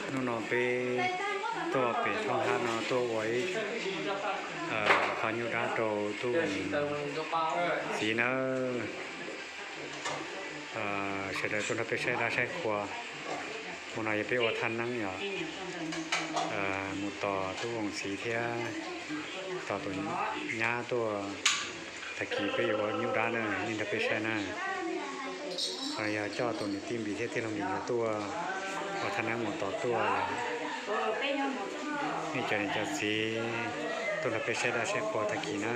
Hnub no peb tuaj pem thoob hab no tuaj ua ib qho nyuj dab rau tub Voos txiv nawb. Sawv daws tuaj nrog peb saib dab saib qhua. Hmo no yog peb ua thaj neeb yom, mus tos tub Voos txiv thiab tos tus nyab tuaj. Tag kis peb yuav ua nyuj dab na, nej nrog peb saib na. Qhov no yog coj tus niam tij Npis thiab tij laug Npis nkawd tuaj ua thaj neeb mus tos tuaj. Nej cov niam cov txiv tuaj nrog peb saib dab saib qhua tag kis na.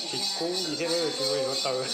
Tsis kub li thiab, tsis ua li hluav taws.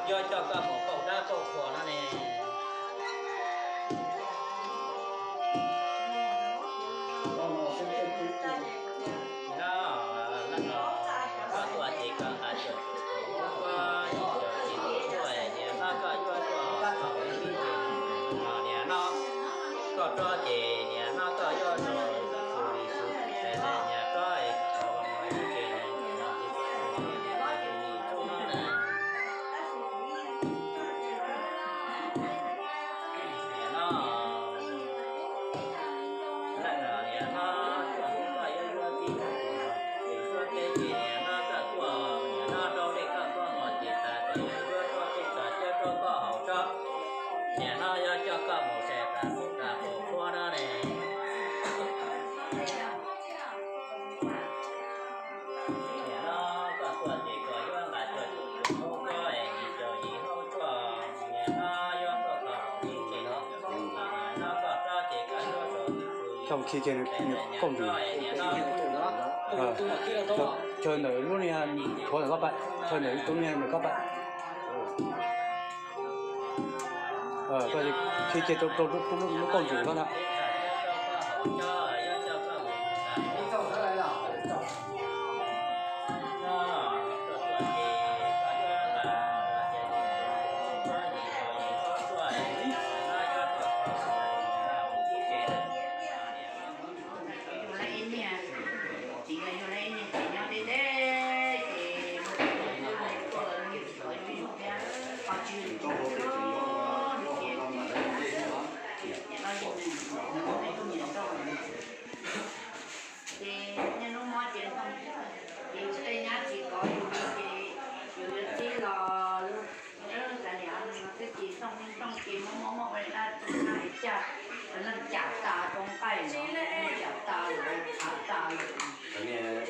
Yog coj koj mus pauj dab pauj qhua no ne. Koj tuaj ces koj nqa cuam, koj niam no, koj tuaj ces niam no koj yuav zoo, niam no, Xyoo khi kiag nws kauj ntsis, chaw ntawm lub niag, thuav ntawm koj pab, chaw ntawm tus niag ntawm koj pab. Koj khi kiag rau lub kauj ntsis koj na. Ces niaj hnub mob ces ntoo, ces tej nyab tsis kov yus li ces yus yuav txib los lub, kav liam no twb tsis ntoo ntoo ces mob mob mob ua li dab tsi na hais cas, cov neeg cam tas rau nqaij no, cam tas lawm, txhav tas lawm.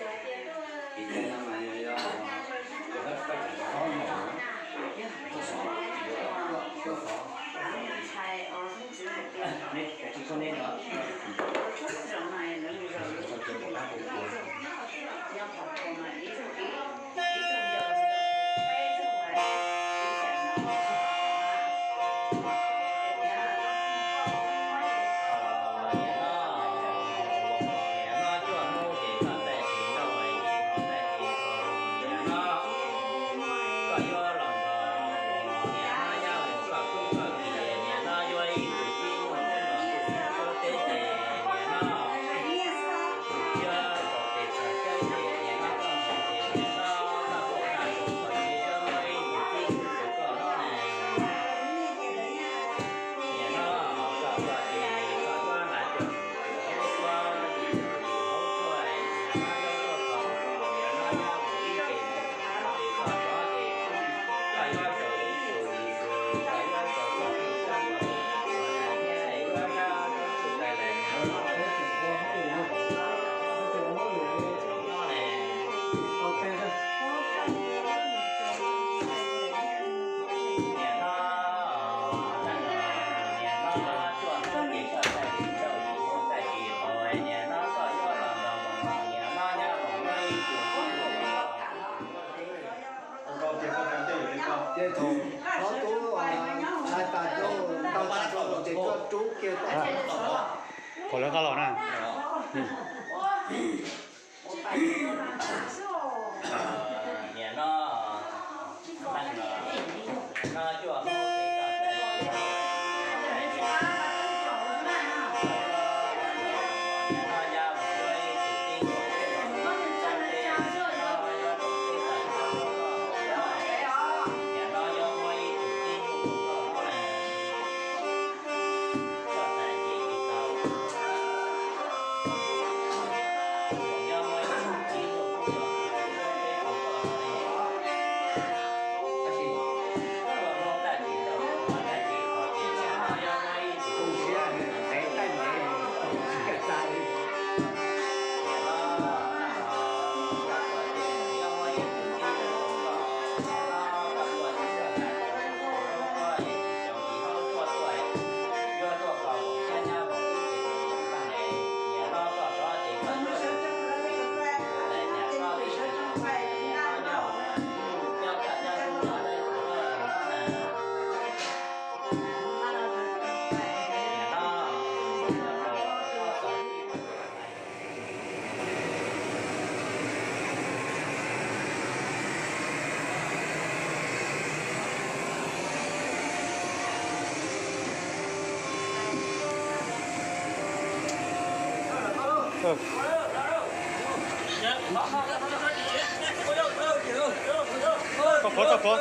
Ces thaum ob tug ntshai tas rau, tau tas rau ces koj rub kiag tau. Thaum lawv nqa los na. Tau qhov, tau qhov.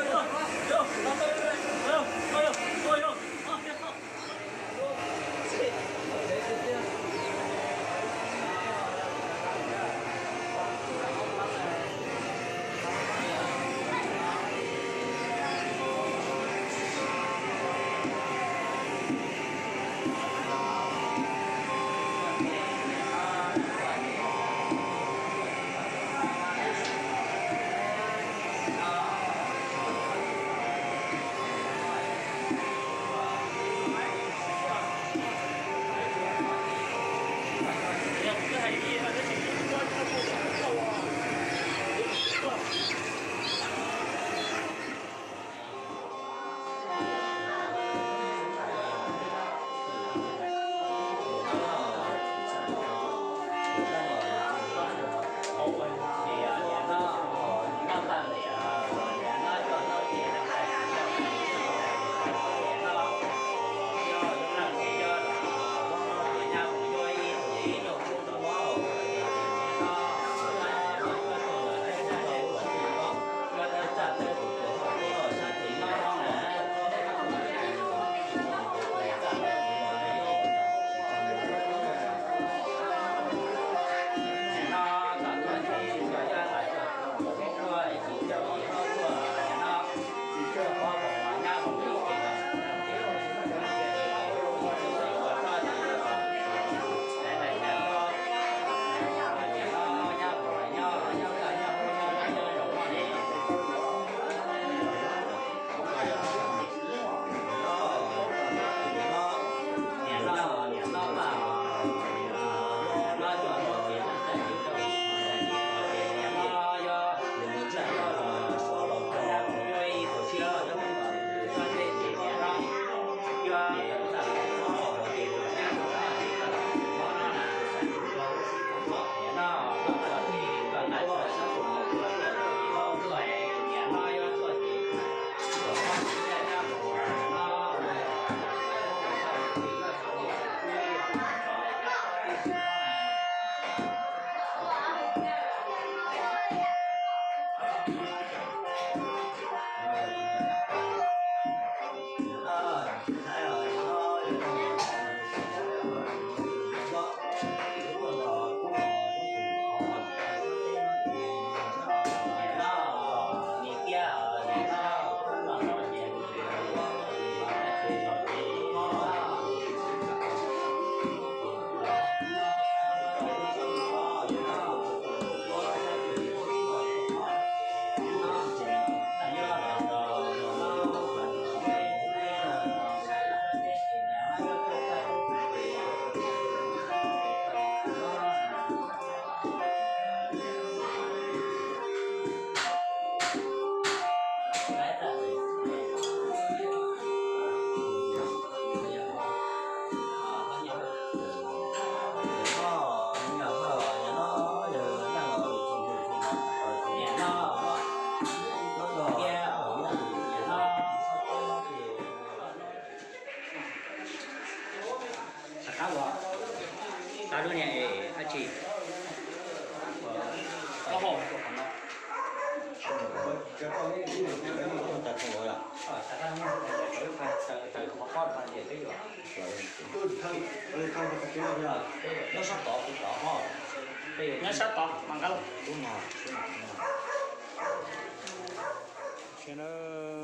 Nyob sab tod mas nqa los.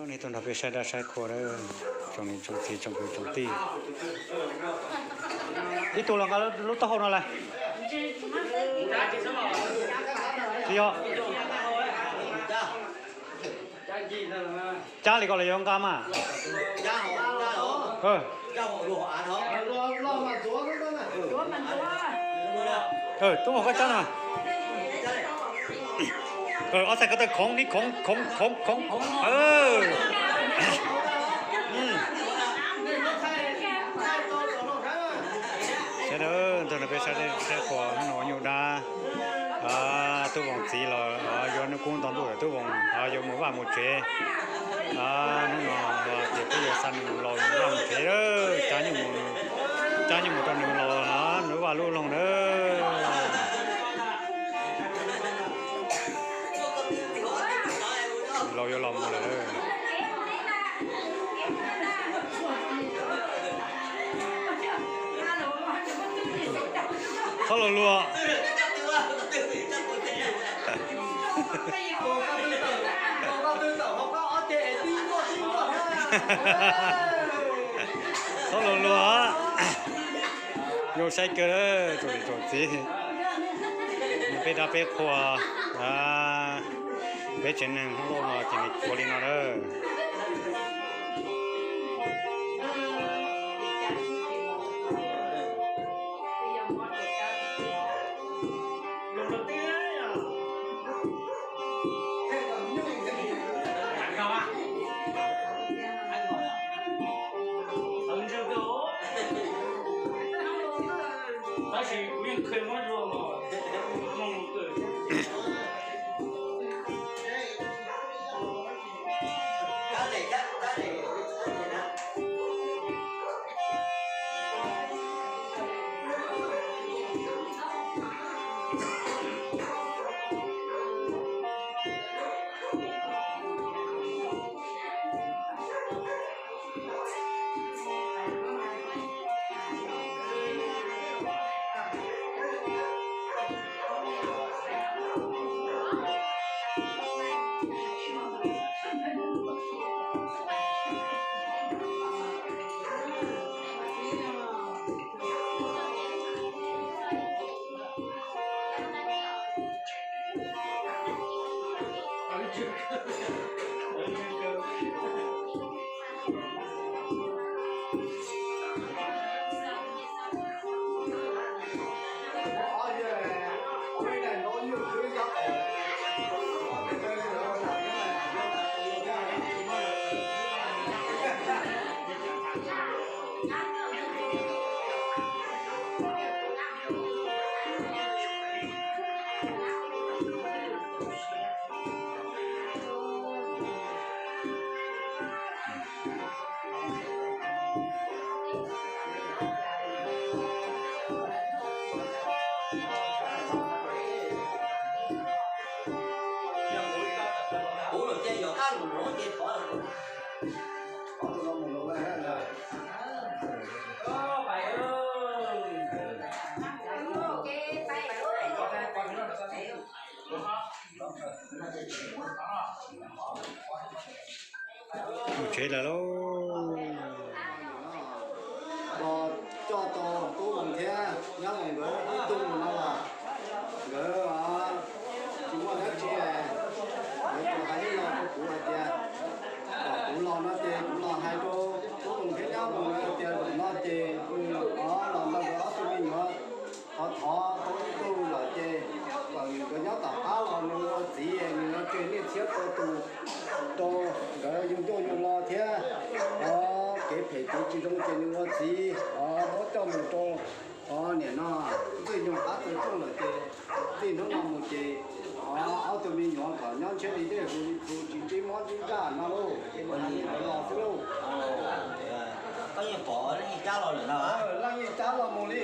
Nej tuaj nrog peb saib dab saib qhua, tsoom niam tsoom txiv tsoom kwv tsoom tij. Ib tug los nqa lub taub hau no lawm. Tsis yog. Cab li ko los yuav nqa mas. Tub Vauv, koj cab no. Ob txhais ko taw khoov li khoov khoov khoov khoov. Sawv daws nrog peb saib qhua hnub no ua nyuj dab. Tub Vauv txiv los yuav hnub kub nto ntuj lawm, Tub Vauv yuav mus vaj mus tsev. Hnub no ces peb yuav xa nws laus mus vaj mus tsev, cab nyuj mus rau nws laus, nws vaj lub loog na. Laus yuav los mus lawm. Txhob laus luag. Txhob laus luag. Zoo saib kawg, tsoom niam tsoom txiv, peb dab peb qhua, peb tsev neeg Hmoob Lauj no ces nws ua li no lawm. Tab sis kuv yeej qhia muab rau los. Mus tsev lawm lauj. Los coj tau Tub Voos thiab Nyab Voos nkawd ib tug mus no los nkawd tsis muaj dab tsi, nkawd tsuas hais li no rau kuv hais tias kom kuv los no ces kuv los hais rau Tub Voos thiab Nyab Voos hais tias zaum no ces nws los nrog nkawd ob tug me nyuam thov thov tau ib tug lawm ces kom nkawd nyob tom qab los nws ua txiv nws yuav tseg niaj txhiab tau tus rau nkawd yug ncauj yug lo thiab. Kev phem kev tsis zoo ces nws ua txiv, muab coj mus rau niam no ntxwg nyoog qab txawv rooj lawm ces txij hnub no mus ces ob tug me nyuam kom nyob ntshiab li dej huv li txhuv tsis ntsib mob ntsib ntsaj no lauj. Los xwb lauj. Leej yeej cab los mus li.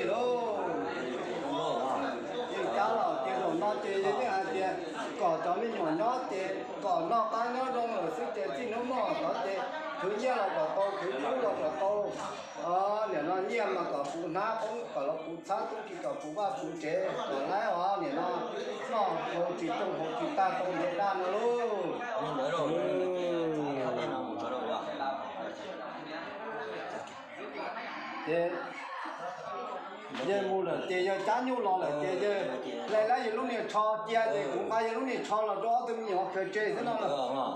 Noj qab nyob zoo lawm xwb ces txij hnub no tod ces khwv nyiaj los kom tau, khwv kub los kom tau. Nim no nyiaj mas kom puv hnab, qoob kom los puv txhab, tub ki kom puv vaj puv tsev, kom laib os. Nim no noj haus tsis tsoo, haus tsis tag, tau ntev daj no lauj. Ces yawg mus lawm ces yawg cab nyuj los lawm ces yawg hle lawm yawg lub niag tsho cia ces kuv nqa yawg lub niag tsho los rau ob tug me nyuam khaws tsev xwb no lawm.